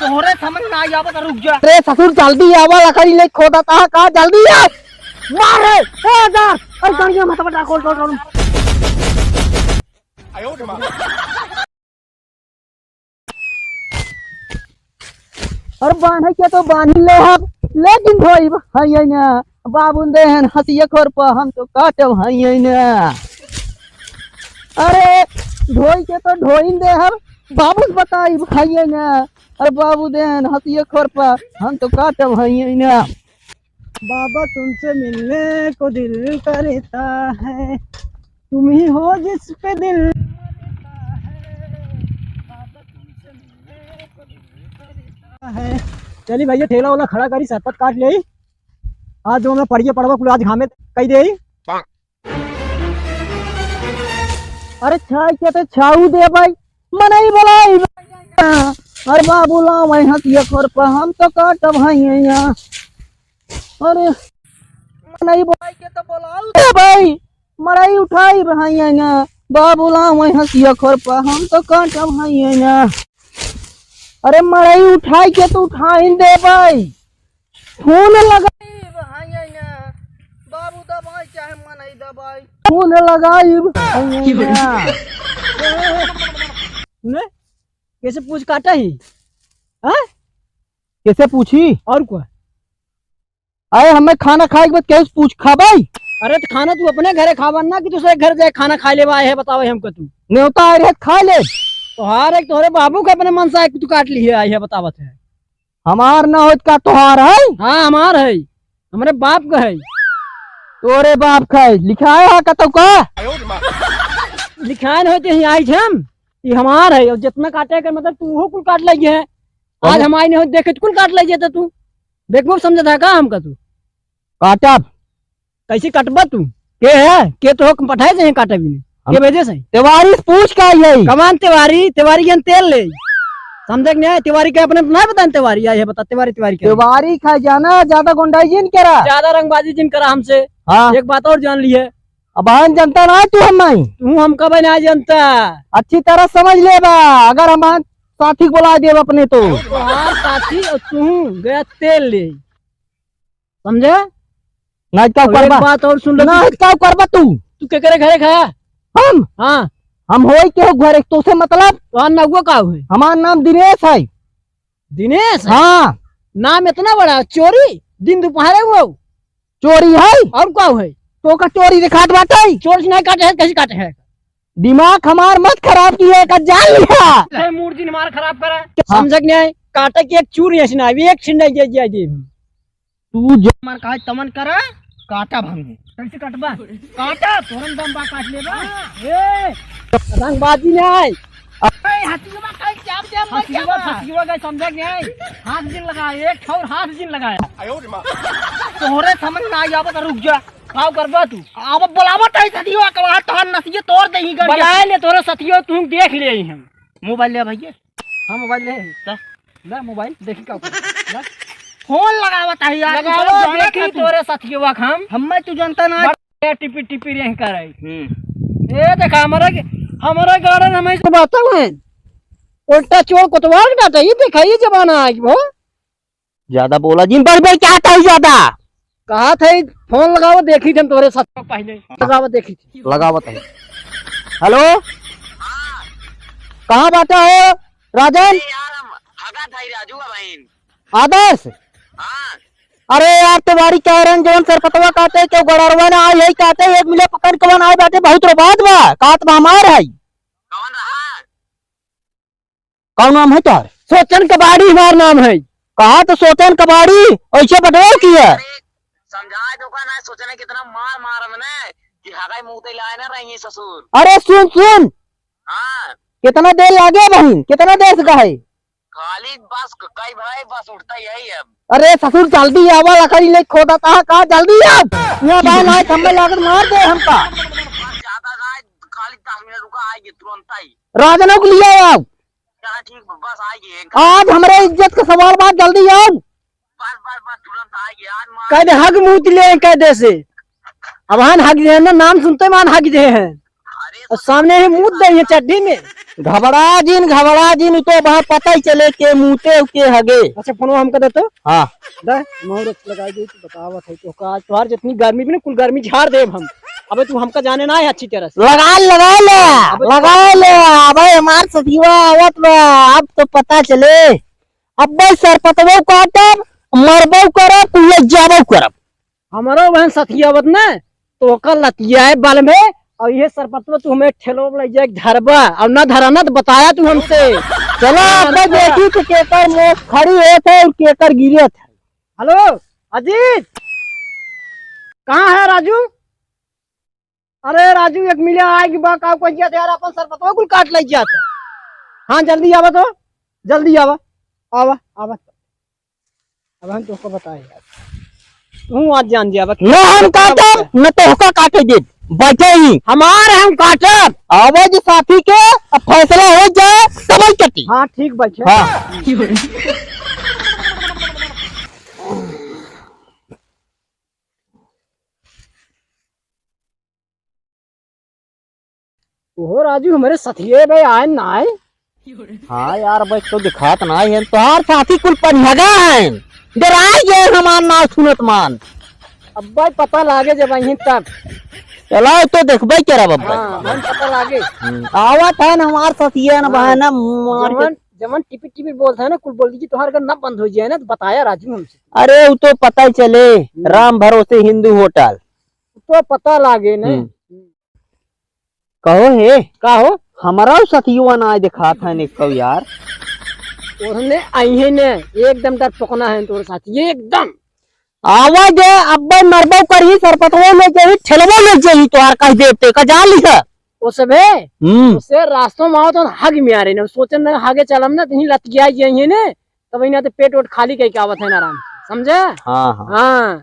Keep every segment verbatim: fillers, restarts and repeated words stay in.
तोहरे समझ में आई आवत, रुक जा। अरे ससुर, जल्दी आवा, लकड़ी ले खोदत हा का, जल्दी आ। मार रे, ए यार, अरे गाड़िया मत बटा, खोल, खोल, खोल। अरे बान्हे के तो बान्हि ले हब, लेकिन धोइब हइये ना। बाबू देहन हसिया खोर पर हम तो काटब हइये ना। अरे धोई के तो धोइन देहब, बाबू से बताइब हइये ना। अरे बाबू देहन हसिया खोर पर हम तो काटब हइये ना। बाबा तुमसे मिलने को दिल करता है, तुम ही हो जिस पे दिल मरता है। बाबा तुमसे मिलने को दिल करता है। चली भैया, ठेला वाला खड़ा करी, सरपत काट ले। आज जो हमरा पड़िया पड़वा कुल आज घामे कई दे। अरे छाई के तो छाऊ दे भाई, मनई बोलाई। अरे बाबू लाओ भाई हसिया खोर पर हम तो काटब हइये ना। अरे मनई बोलाई के तो बोलाऊ दे भाई, मड़ई उठाई भाई ना। बाबू लाओ भाई हसिया खोर पर हम तो काटब हइये ना। अरे मड़ई उठाई के तो उठाइन दे भाई। फोन लगाइब हइये ना, बाबू दबाई चाहे मनई दबाई। फोन लगाइब हइये ना। ने? कैसे पूछ काटा ही? हाँ? कैसे पूछी? और का? अरे हमें खाना खाए के बाद कैसे पूछ खाबाई? अरे तो खाना तू अपने घरे खाबा ना कि दूसरे घर जाए खाना खाए लेवा आए है, बतावे हमको तू। नेवता आए रहे तो खाए ले। तोहार एक तोहरे बाबू का अपने मन से आए कि तू काट लिए आए है, बतावत है। हमार ना होत का तोहार है? हाँ, हमार है, हमरे बाप का है। तोरे बाप का है, लिखाए हा कतौ का? लिखाए न होते ही आई हम, ये हमार है, और जितना काटे का मतलब तू वो कुल काट लगी है। आज अरे। हम आई नहीं होते देखे तो कुल काट लगी जाता तू, बेवकूफ समझा था का हमका तू? काटब। कैसे कटबा तू? के है? के तो हुक्म पठाए से काटे भी नहीं। हम के वजह से? तिवारी से पूछ का आई है? कमान तिवारी, तिवारी के तेल ले। समझे कि नहीं? तिवारी के अपने नहीं बतान तिवारी, आई है बता, तिवारी, तिवारी के। तिवारी खा जाना, ज्यादा गुंडाई जिन करा। ज्यादा रंगबाजी जिन करा हमसे। हाँ। एक बात और जान ली है। अब हम जनता ना तू हम नहीं। तू हमका भी ना जनता। अच्छी तरह समझ ले बा, अगर हम साथी को बुला देब अपने तो। तोहार साथी और तू गया तेल ले। समझे? ना, का और एक करबा? बात और सुन ले, ना, तू का करबा तू? तू केकरे घरे खाया? हम? हाँ। हम होई के हो घरे, तोसे मतलब? तोहार नौवा का है? हमार नाम दिनेश है। दिनेश? हाँ। नाम इतना बड़ा, चोरी? दिन दोपहरे हुआ? चोरी है? और का है? तो का चोरी दिखात बाटे? चोर से नहीं काटे है, कैसे काटे है? दिमाग हमार मत खराब किया, का जान लिया। ते मूड दिन मार खराब करा। हाँ। समझ के नहीं आए? काटे के एक चूर ऐसे ना, एक छिन नहीं दे दिया जी। तू जो मन कहा तमन करा, काटा भांगे। कैसे कटबा? काटा, तोरन दम बा काट लेबा। ए, रंगबाजी नहीं। अरे, हथियावा का क्या, क्या, क्या हथियावा, बा? हथियावा का समझा नहीं। हाथ जिन लगाए, एक ठौर हाथ जिन लगाए। तोहरे समझ ना आई, अब रुक जा। काव करबा तू? अब बोलावत है सथियो, अकवा तोहर नसिए तोड़ देही गन के। बुलाए ले तोरे सथियो, तू देख ले ही हम। मोबाइल ले भैया। हाँ, मोबाइल ले। ता? ले मोबाइल, देखी का कर। ले। फोन लगावत है यार, तू लगावा, सब जानत देखी है तू। तोरे सथियो हम। हम्मे तू जानता ना। बड़े टिपी टिपी रेंग कर आई। हम्म। ए देखा, हमरे, हमरे गार्डन हमें तो बात है। उल्टा चोर कोतवाल डाटा, ये देखा, ये जमाना आ गया। ज्यादा बोला जिन, बढ़ बढ़ क्या आता है ज्यादा? कहा थे, फोन लगाओ, देखी थे तोरे साथ पहले। लगाओ, देखी थे। लगावत है। हेलो, कहाँ बाटा हो राजन? अरे यार, हम हगा था ही राजू का बहन। आदर्श? हाँ। अरे यार, तुम्हारी कह रहे हैं, जौन सरपतवा कहते हैं, क्यों गड़रवा ना आई है, कहते हैं, एक मिले पकड़ के बन आए बाटे, बहुत रोबात बा, कहत बा हमार है। कौन रहा? कौन नाम है तोहर? सोचन कबाड़ी हमार नाम है। कहा तो सोचन कबाड़ी, ऐसे बटवार की है? अरे, समझाए तो का ना, सोचने कितना मार मार हमने कि हगाई मुंह ते लाए ना रही ससुर। अरे सुन, सुन। हाँ। कितना देर लागे बहिन? कितना देर से कहे? खाली बस क-, कई भाई बस उठता ही है अब। अरे ससुर जल्दी आवा, लकड़ी ले खोदा था का, जल्दी आव। यहाँ बाहर ना खम्बे लागत मार दे हमका। बस ज्यादा ना, खाली दस मिनट रुका, आएगी तुरंत ही। राजनों को लिया आओ। चला ठीक बा, बस आ गए। आज हमरे इज्जत का सवाल बा, जल्दी आओ। बस, बस, बस, तुरंत आ गए, आज मार। कह दे हग मूत ले, कह दे से। अब हन हग दे हैं ना, नाम सुनते मान हग दे हैं। अरे सामने ही मूत दे ये चड्ढी में। घबरा जिन, घबरा जिन, तो वहाँ पता ही चले के मूते के हगे। अच्छा, फोनवा हमका दे तो। हाँ। दे, मोहर लगा दे, तू बतावत है तो का, तोहार जितनी गर्मी भी ना, कुल गर्मी झाड़ देब हम। अबे तू हमका जाने ना है अच्छी तरह से। लगा, लगा ले, अबे लगा ले, अबे हमार सथिया आवत बा, अब तो पता चले। अब्बे सरपतवो काटब, मरबो करब, कुल जाबो करब। हमरो बहन सथियावत न, तो ओकर लतियाए बल में, और ये सरपतवा तू हमें ठेलो में ले जाए धरबा, और ना धरा ना तो बताया तू हमसे। चलो, अब मैं देखी तो केकर मोख खड़ी होत है और केकर गिरत है। हेलो, अजीत, कहाँ है राजू? अरे राजू, एक मिले आए कि बा, का कोई जाते यार, अपन सरपतवा कुल काट ले जाते। हाँ, जल्दी आवा तो, जल्दी आवा, आवा, आवा। अब हम तोहका बताए यार। तू आज जान जाबा कि न हम काटब, न तोहका काटे देब। बैठे ही। हमार हम काटब। आवे जे साथी के, अब फैसला हो जाए, तब ही कटी। हाँ, ठीक बैठे। हाँ। ओहो राजू, हमरे सथिये बे आए ना आए? हाँ यार, बे तो दिखात ना है, तोहार साथी कुल पनिहगा हैं, डराई गए हमार नाव सुनत मान। अब भाई पता लागे जब आई तब। चलाओ तो देखबे करब अब भाई। हाँ, मन पता लागे। हम्म, आवत है ना हमार सथिये ना हाँ। बहाना मार के। जमन, जमन टिपी टिपी बोलत है ना, कुल बोल दीजिए, तोहार अगर ना बंद हो जाए ना तो बताया राजू हमसे। अरे वो तो पता ही चले, हम्म। राम भरोसे हिंदू होटल। तो पता लागे ना। हम्म। कहो हे। का हो? हमरा सथियवा ना दिखात है निको यार। ओहने आई है ने, एकदम डर पकना है तोर साथ, ये एकदम। आवा जे अब्बे मरबो करही, सरपतवो ले जाही, ठेलवो ले जाही, तोहार कह देते का जान लिहा। ओ सबे, हम्म। उसे रास्तों में आवत हन, हग में आ रहे ने, सोचन न हगे चलम ना, तहीं लतिया जाइए ने, तब इन्हें तो पेट वोट खाली कह के आवत है ना आराम से, समझे? हाँ, हाँ। हाँ,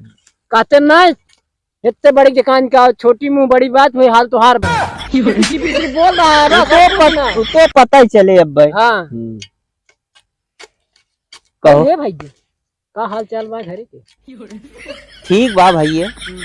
कहते ना, इतने बड़ी दुकान का छोटी मुंह बड़ी बात हुई, हाल तो हार भाई। किसी किसी बोल रहा है, वो बस तो और कुछ पत-, ना। वो तो पता ही चले अब भाई। हाँ। हम्म। कहो। अरे भाई, का हाल चाल बा घरे के? ठीक बा भाई ये। हम्म।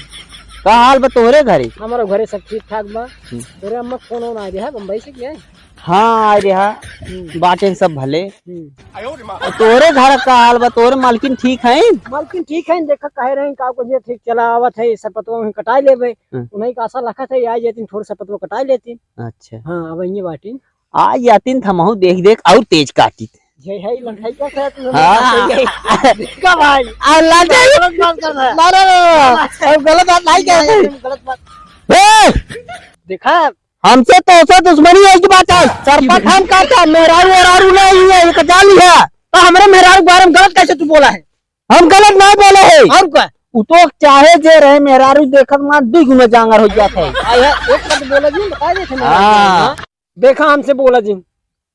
का हाल बा तोहरे घरे? हमारे घरे सब ठीक ठाक बा। हम्म। तोरे अम्मा फोन वोन आ रहा है बम्बई से क्या? हाँ, आ रहा। हम्म। बाटेन सब भले। हम्म। और तोरे घर का हाल बा, तोरे मालकिन ठीक है? मालकिन ठीक है, देखा कहे रहे का कुछ ये ठीक चला आवत है, सरपतवा में कटाई लेबे। हम्म। उन्हीं का आशा लखत है, आ जाती थोड़ा सरपतवा कटाई लेती। अच्छा। हाँ, अब ये बाटी। आ जाती थमहू देख देख और तेज काटी। ये है लंकाई का है, तू हाँ। लंकाई है। का भाई? आ, लंकाई। गलत बात कर रहा है। ना, ना, ना, ना। हम गलत बात नहीं कहते। नहीं, तुम गलत बात। ए! देखा, हमसे तो ऐसा दुश्मनी है कि बात है। सरपत हम काटा, मेहरारू वेहरारू नहीं है, ये कचाली है। तो हमरे मेहरारू के बारे में गलत कैसे तू बोला है? हम गलत नहीं बोले हैं। और का? वो तो चाहे जे रहे, मेहरारू देखत मा दुई गुना जांगर हो जात है। आया, एक बात बोला जी, बता दे थे मेहरारू हाँ। को, हाँ? देखा हमसे बोला जी,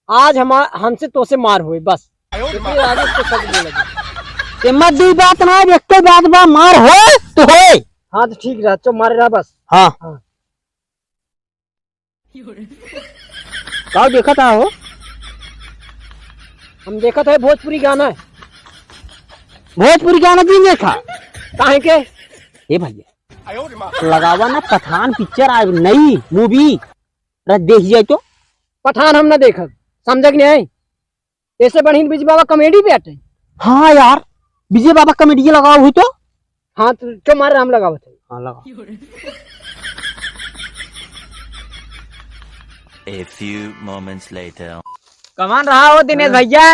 आज हम, हमसे तोसे मार होई बस। ये आगे तो सच बोला जी। ये मत दुई बात ना, एक ही बात बा, मार होई तो होई। हाँ तो ठीक रहा, चुप मारे रहा बस। हाँ। हाँ। का देखत हो? हम देखत है भोजपुरी गाना। भोजपुरी गाना भी देखा? काहे के? ए भैया, लगावा ना पठान पिक्चर आए, नई मूवी, अरे देख जाए तो। पठान हम ना देखब, समझे कि नहीं? ऐसे बढ़िया विजय बाबा कॉमेडी पे आते हैं। हाँ यार, विजय बाबा कॉमेडी लगाओ हो तो। हाँ, तो क्यों मार राम लगावत है? हाँ, लगाओ। A few moments later। कमान रहा हो दिनेश भैया?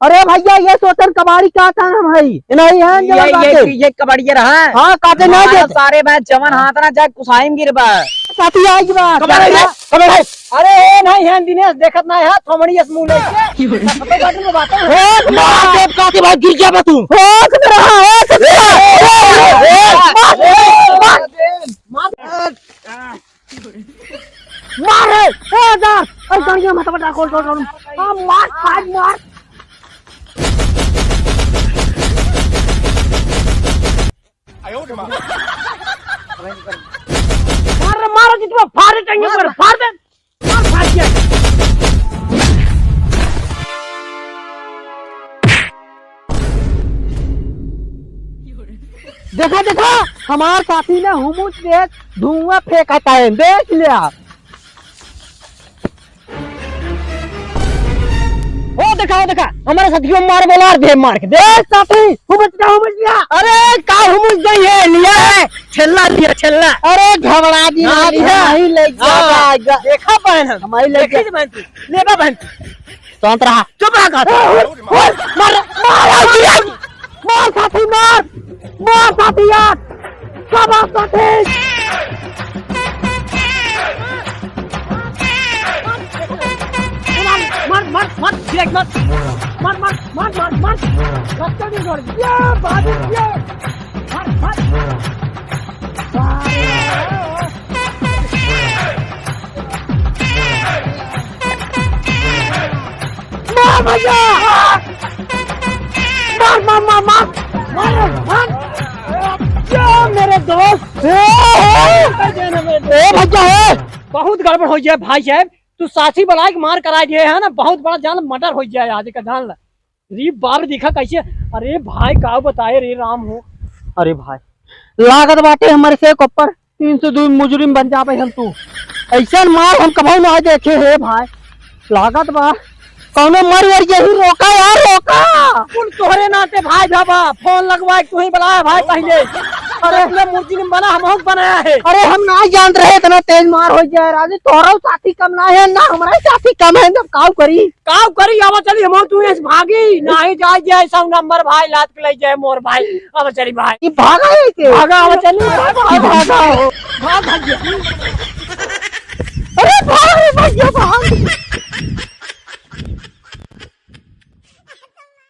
अरे भैया, ये सोचन कबाड़ी का काम है? ये नहीं है, ये, ये, ये कबाड़िया रहा। हाँ, काटे ना हमारा देते। सारे भाई जवान हाथ ना जाए, कुसाई में गिरबा। साथी आई बा। कबाड़ है, कबाड़ है। अरे, ए, नहीं है, दिनेश, देखत ना है, थोमड़ी अस मुंह लेके। की बोले? सब तो बात में बात है। ए, मार दे, काके भाई, गिर गया बा तू। होश में रहा, होश में रहा। ए, ए, ए, मार, मार, मार। मार रे, ए, जा। अरे, गाड़ियाँ मत बटा, खोल, खोल, खोल। हाँ, मार, मार, मार। मार रे, मार, जितना फाड़ दे, टंगे पर फाड़ दे। मार, फाड़ दिया। देखा, देखा, हमार साथी ने हुमुच देख धुआं फेंकत है, देख लिया। देखा, देखा, हमारे साथियों मार बोला, दे मार के, दे। ए, साथी, हुमुच जा, हुमुच जा। अरे, का हुमुच गई है, लिया है, छेल्ला लिया, छेल्ला। अरे, घबरा जी, हाँ, ना, लिया। हमारी ले जा, हाँ, जा, जा। देखा बहन हम। हमारी ले देखी जा। बहन तू, लेबा बहन तू। शांत रहा। चुप रहा, कहा। ए, ओए, ओए, मार, मार, मार, मार, साथी, मार। मार साथी यार, शाबाश साथी। मार, मार, मार, मार, direct मार। मार, मार, मार, मार, मार। रस्ता नहीं छोड़। ये बात, ये। मार, मार। मार भैया! मार, मार, मार, मार! मार, मार! क्या मेरे दोस्त? ए, ए! ए भैया, ए! बहुत गड़बड़ होइ जाए भाई साहब, तू साथी बलाइक मार कराइ दिहे है ना, बहुत बड़ा जान मर्डर होइ जाए आज का, जान ला। रे बाप रे, देखा कैसे, अरे भाई, का बताए रे राम हो। अरे भाई, लागत बाटे हमरे से ऊपर तीन सौ दो मुजरिम बन जाबे हम तू। ऐसन मार हम कबहू ना देखे हे भाई। लागत बा कौनो मर वर यही, रोका यार, रोका। कुल तोहरे नाते भाई बाबा, फोन लगवाए तू ही बलाया भाई पहिले। अरे इतना मुजरिम बना, हम बहुत बनाया है। अरे हम ना जानत रहे इतना तेज मार होइ जाए राजू, तोहरा साथी कम ना है ना हमारा साथी कम है, जब काऊ करी। काव करी, आवा चली, हम तू ऐसे भागी, नाही जाए जाए सौ नंबर भाई, लात के ले जाए मोर भाई, आवा चली भाई। ये भागा है के? भागा, आवा चली, भागा, भागा, भागा। भाग, भाग गया। अरे भाग रे भैया, भाग।